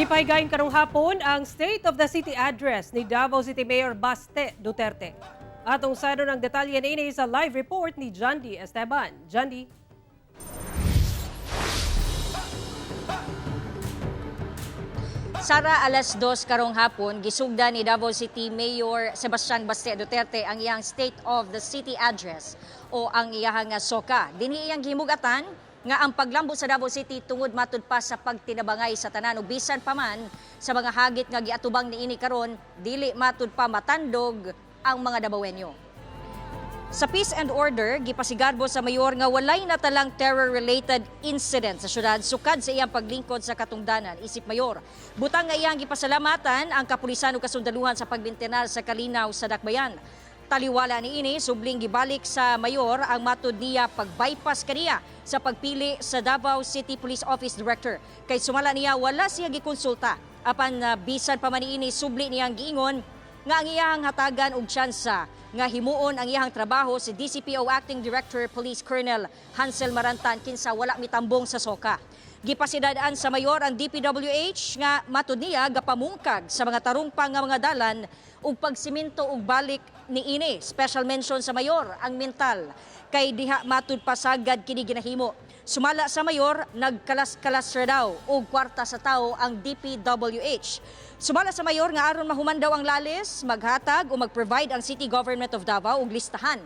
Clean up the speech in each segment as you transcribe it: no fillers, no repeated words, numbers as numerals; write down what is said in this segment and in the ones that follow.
Gipahigayon karong hapon ang State of the City Address ni Davao City Mayor Baste Duterte. Atong sayran ang detalye niini sa live report ni Jandy Esteban. Jandy. Sara, 2:00 karong hapon, gisugda ni Davao City Mayor Sebastian Baste Duterte ang iyang State of the City Address o ang iyahang SOCA. Dinhi iyang gihimugatan nga ang paglambo sa Davao City tungod matud pa sa pagtinabangay sa tanan ug bisan pa man sa mga hagit nga giatubang niini karon, dili matud pa matandog ang mga Dabawenyo. Sa peace and order, gipasigarbo sa mayor nga walay natalang terror-related incident sa syudad sukad sa iyang paglingkod sa katungdanan isip mayor. Butang nga iyang gipasalamatan ang kapulisan ug kasundaluhan sa pagbintenar sa kalinaw sa dakbayan. Taliwala niini, subling gibalik sa mayor ang matud niya pag-bypass kaniya sa pagpili sa Davao City Police Office Director. Kay sumala niya, wala siya gikonsulta. Apan bisan pa man niini, subli niyang giingon nga ang iyahang hatagan og tsansa nga himuon ang iyahang trabaho si DCPO Acting Director Police Colonel Hansel Marantan, kinsa wala mitambong sa SOCA. Gipasidadaan sa mayor ang DPWH nga matud niya gapamungkag sa mga tarong pa nga mga dalan ug pagsiminto og balik niini. Special mention sa mayor ang Mintal kay diha matud pasagad kini ginahimo. Sumala sa mayor, nagkalas-kalas ra daw og kwarta sa tao ang DPWH. Sumala sa mayor nga aron mahuman daw ang lalis, maghatag o mag-provide ang City Government of Davao og listahan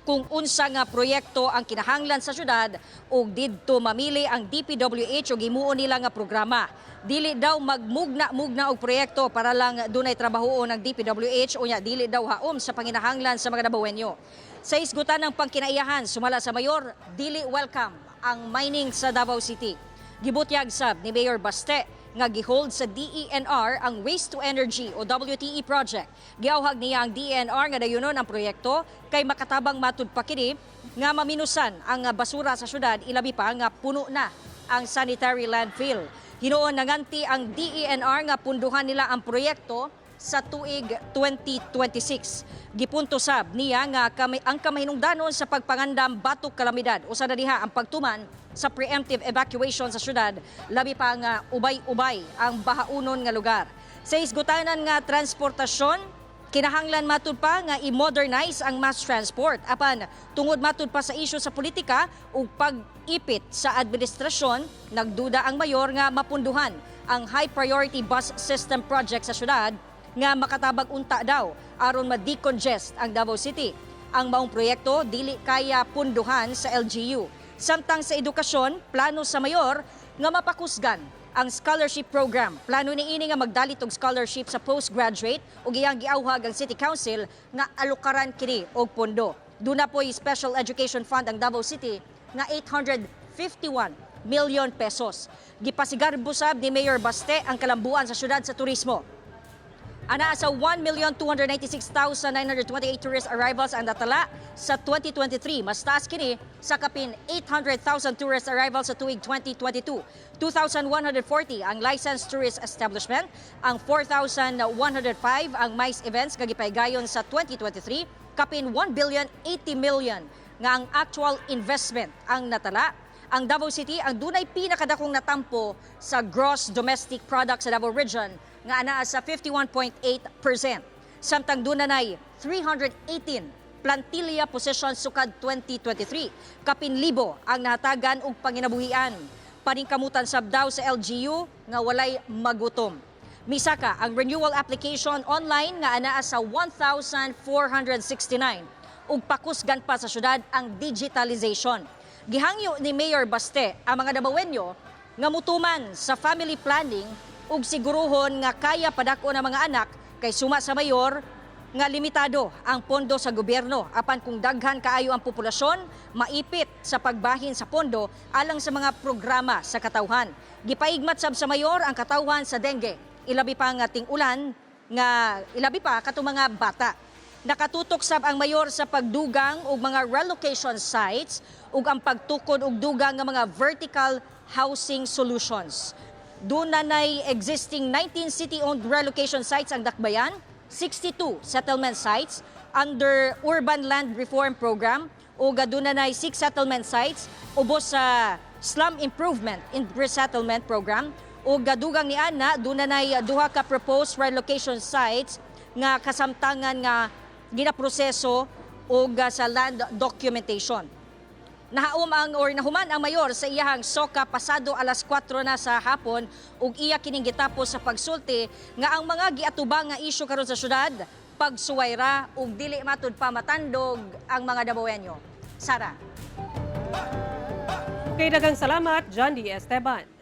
kung unsa nga proyekto ang kinahanglan sa syudad ug didto mamili ang DPWH og himuon nila nga programa. Dili daw magmugna-mugna og proyekto para lang dunay trabahoon ang DPWH, unya dili daw haom sa panginahanglan sa mga Dabawenyo. Sa isgutan ng pangkinaiyahan, sumala sa mayor, dili welcome ang mining sa Davao City. Gibutyag sab ni Mayor Baste nga gihold sa DENR ang Waste to Energy o WTE project. Giawhag niya ang DENR nga dayunon ang proyekto kay makatabang matud pa kini nga maminusan ang basura sa syudad, ilabi pa nga puno na ang sanitary landfill. Hinuon nanganti ang DENR nga punduhan nila ang proyekto sa tuig 2026. Gipunto sab niya nga kami, ang kamahinungdanon sa pagpangandam batok kalamidad usa na diha ang pagtuman sa preemptive evacuation sa syudad, labi pa nga ubay-ubay ang bahaunon nga lugar. Sa isgutanan nga transportasyon, kinahanglan matud pa nga i-modernize ang mass transport. Apan tungod matud pa sa isyu sa politika ug pag-ipit sa administrasyon, nagduda ang mayor nga mapunduhan ang high priority bus system project sa syudad nga makatabag unta daw aron ma-decongest ang Davao City. Ang maong proyekto dili kaya punduhan sa LGU. Samtang sa edukasyon, plano sa mayor nga mapakusgan ang scholarship program. Plano niini nga magdalit og scholarship sa postgraduate ug iyang giawhag ang City Council nga alukaran kini og pondo. Duna po'y Special Education Fund ang Davao City nga ₱851 million. Gipasigarbo sab ni Mayor Baste ang kalambuan sa syudad sa turismo. Anaa sa 1,296,928 tourist arrivals ang natala sa 2023. Mas taas kini sa kapin 800,000 tourist arrivals sa tuig 2022. 2,140 ang licensed tourist establishment, ang 4,105 ang MICE events nga gipahigayon sa 2023, kapin 1 billion 80 million nga ang actual investment ang natala. Ang Davao City ang dunay pinakadakong natampo sa gross domestic product sa Davao Region nga anaa sa 51.8%. Samtang dunay 318 plantilla positions sukad 2023. Kapin libo ang nahatagan og panginabuhian. Paningkamutan sab daw sa LGU nga walay magutom. Misaka ang renewal application online nga anaa sa 1,469 ug pakusgan pa sa syudad ang digitalization. Gihangyo ni Mayor Baste ang mga Dabawenyo nga mutuman sa family planning ug siguruhon nga kaya padako ng mga anak kay suma sa mayor nga limitado ang pondo sa gobyerno, apan kung daghan kaayo ang populasyon, maipit sa pagbahin sa pondo alang sa mga programa sa katawhan. Gipaigmat sab sa mayor ang katawhan sa dengue, ilabi pa nga ting-ulan nga ilabi pa katong mga bata. Nakatutok sab ang mayor sa pagdugang og mga relocation sites ug ang pagtukod og dugang nga mga vertical housing solutions. Duna nay existing 19 city-owned relocation sites ang dakbayan, 62 settlement sites under Urban Land Reform Program ug aduna nay 6 settlement sites ubos sa Slum Improvement and Resettlement Program. Ug gadugang ni ana, duna nay duha ka proposed relocation sites nga kasamtangan nga ginaproseso og sa land documentation. Nahaom ang or nahuman ang mayor sa iyahang SOCA pasado alas 4 na sa hapon ug iya kining gitapos sa pagsulti nga ang mga giatubang nga isyu karon sa syudad pagsuway ra ug dili matud pa matandog ang mga Dabawenyo. Sara. Okay, daghang salamat, John D. Esteban.